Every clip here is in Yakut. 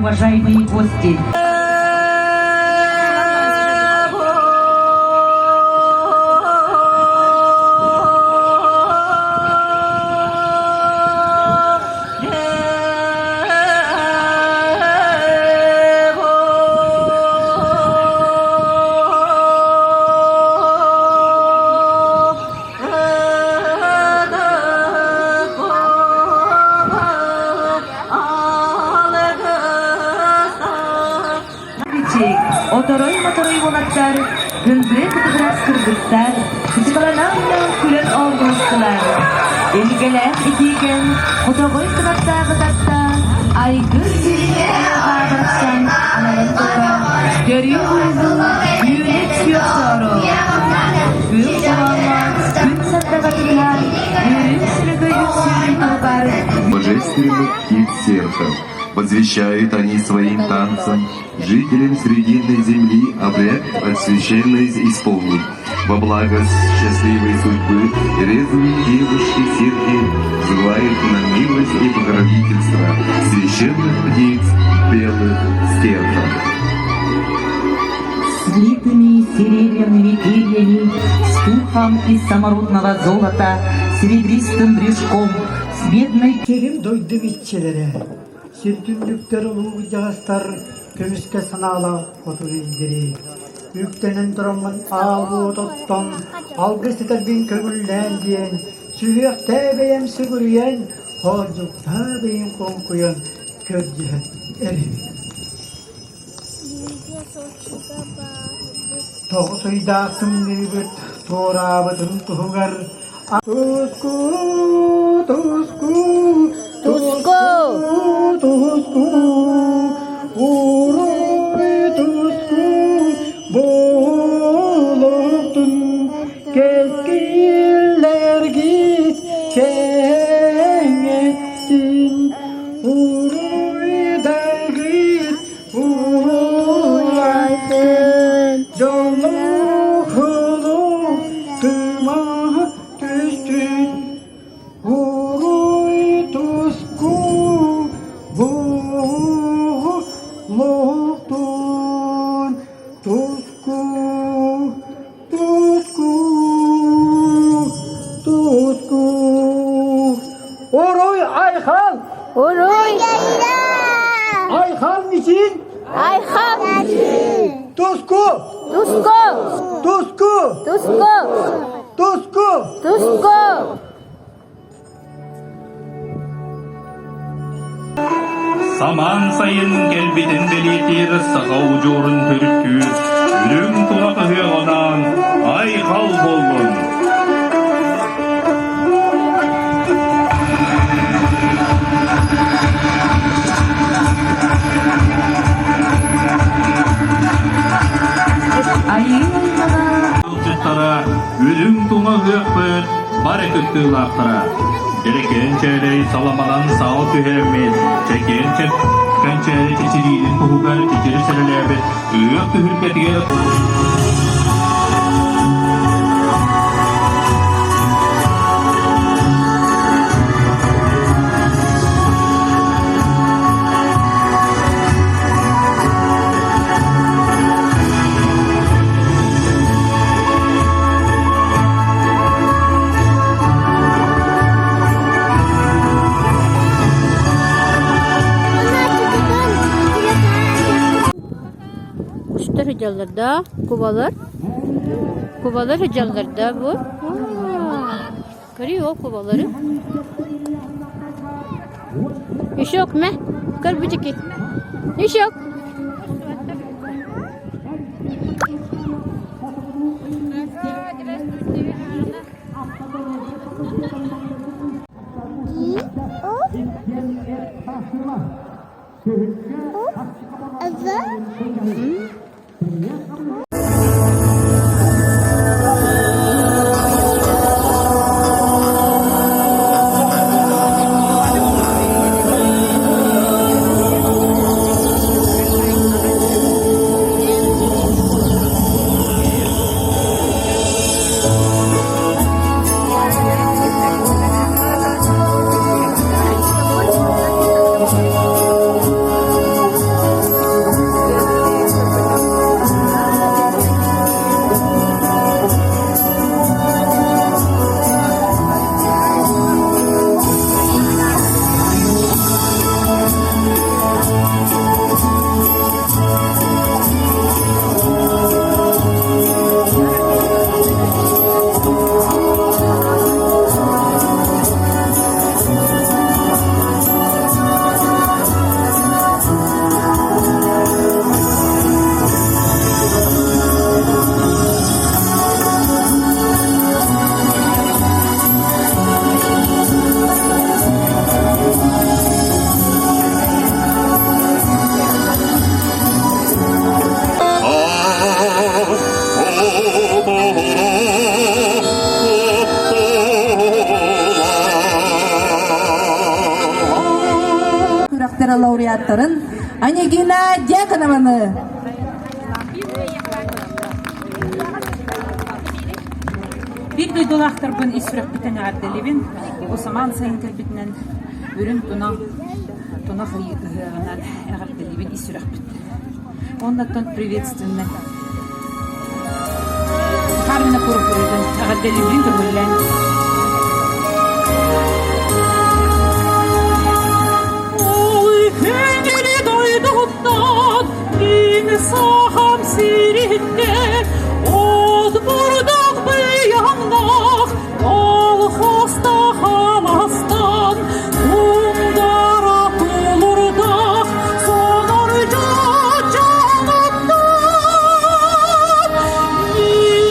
Уважаемые гости! Оторой-моторой уолаттар, кындыы кытыгырас кыргыттар, кытыкаланан күлэн оонньоостулар. Илгэлээх итиикэн, хотоҕой кынаттааҕы тарта, айгыр сиргэ айылҕа барахсан аналын тута, көрүү уйгун, үүнэ түсүөх соору. Күн холооҥҥо, күн сардаҕатыгар, үрүҥ сүрүгү үксүүрүн туһугар Божественных птиц сердца. Возвещают они своим танцем жителям Срединной земли обряд от священной исполнить. Во благо счастливой судьбы резвые девушки сирки взывают на милость и покровительство священных птиц белых стерхов. Слитыми серебряными перьями, с пухом из самородного золота, серебристым брюшком, с медной... Сирим дойду иччилэрэ, сир түннүктэр улуу дьаһастар көмүскэ санаалаах хоту илдьири. Үктэнэн тураммын аал уот оттон, алгыс этэрбин көҥүллээн диэн, сүһүөхтээ бэйэм сүгүрүйэн, хоордьуктаа бэйэм хоҥкуйан көрдүһэн эрэбин. Тоҕус ыйдаах тымныыбыт туораабытын туһугар Туску, туску, Туску! туску, уруй туску, буолуохтун кэскиллэргит кэҥэттин, уруйдаргыт уруйдын, дьоллоох тыма түстүн, уруй туску буолуохтун, туску, туску, туску. Уруй Айхал! Уруй! Айхал мичин! Айхал! Туску! Туску! Туску! Туску! Туску! Туску! Самаан сайын кэлбитин бэлиэтиир саха удьуорун төрүттүүр үрүҥ тунах ыһыаҕынаан айхал буоллун! Ыалдьыттара үрүҥ туҥа ыһыахпыт бары кыттыылаахтара. Дьэрэкээн чээлэй саламанан саал түһээммит, чэкиэн кэнчээри чэчириирин туһугар чэчири сэрэлээбит ыһыах түһүлгэтигэр Кустар сылдьаллар да, кубалар. Кубалар сылдьаллар да бу. Көрүүй ол кубалары. Ишок мэ, көр бу Ишок. директорын Анегина Дьяконованы. Биир дойдулаахтарбын ис сүрэхпиттэн эҕэрдэлиибин. Бу самаан сайын кэлбитинэн үрүҥ тунах тунах ыһыаҕынан эҕэрдэлиибин ис сүрэхпиттэн. Уоннаттан приветственный. Захар Винокуров ырыатын эҕэрдэлиибин көҥүллээн. Ол күндүлү дойдуттан мин сахам сириттэн от бурдук быйаҥнаах колхозтаах аластан тундара тулурдаах сонордьо дьонуттан мин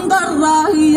маҥнай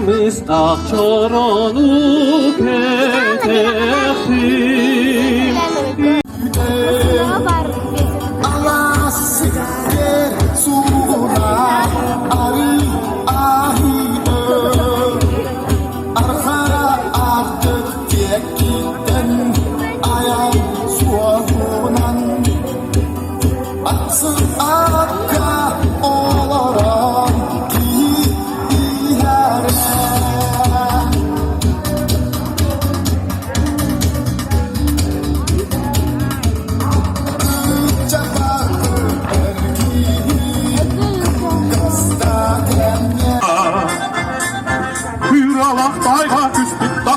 Кыыстах чорону кэтэхтим. Hüralak tayga küstük.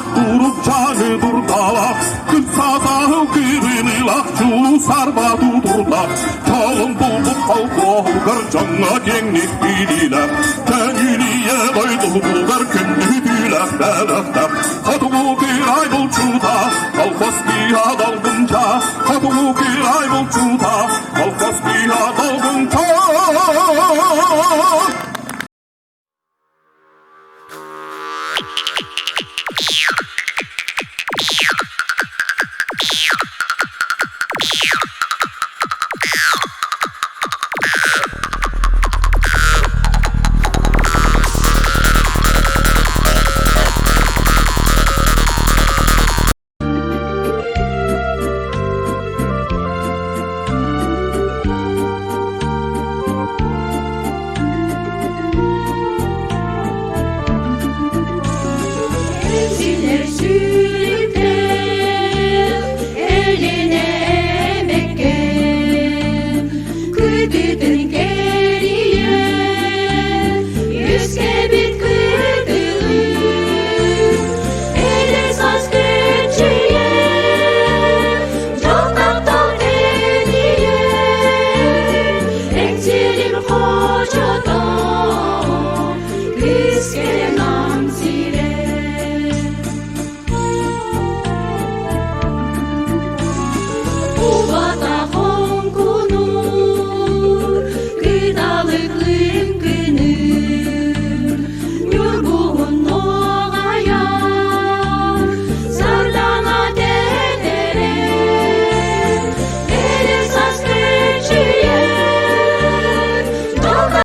Кыһыл кырыылаах чулуу сарба тутурлар, Чолун булбут холкуоһугар дьоҥҥо киэҥник билиилэр, Көҥүлүйэ дойдутугар күндү түүлээх бэлэхтэр, Хотугу кыырай булчута, колхоз кыыһа долгу.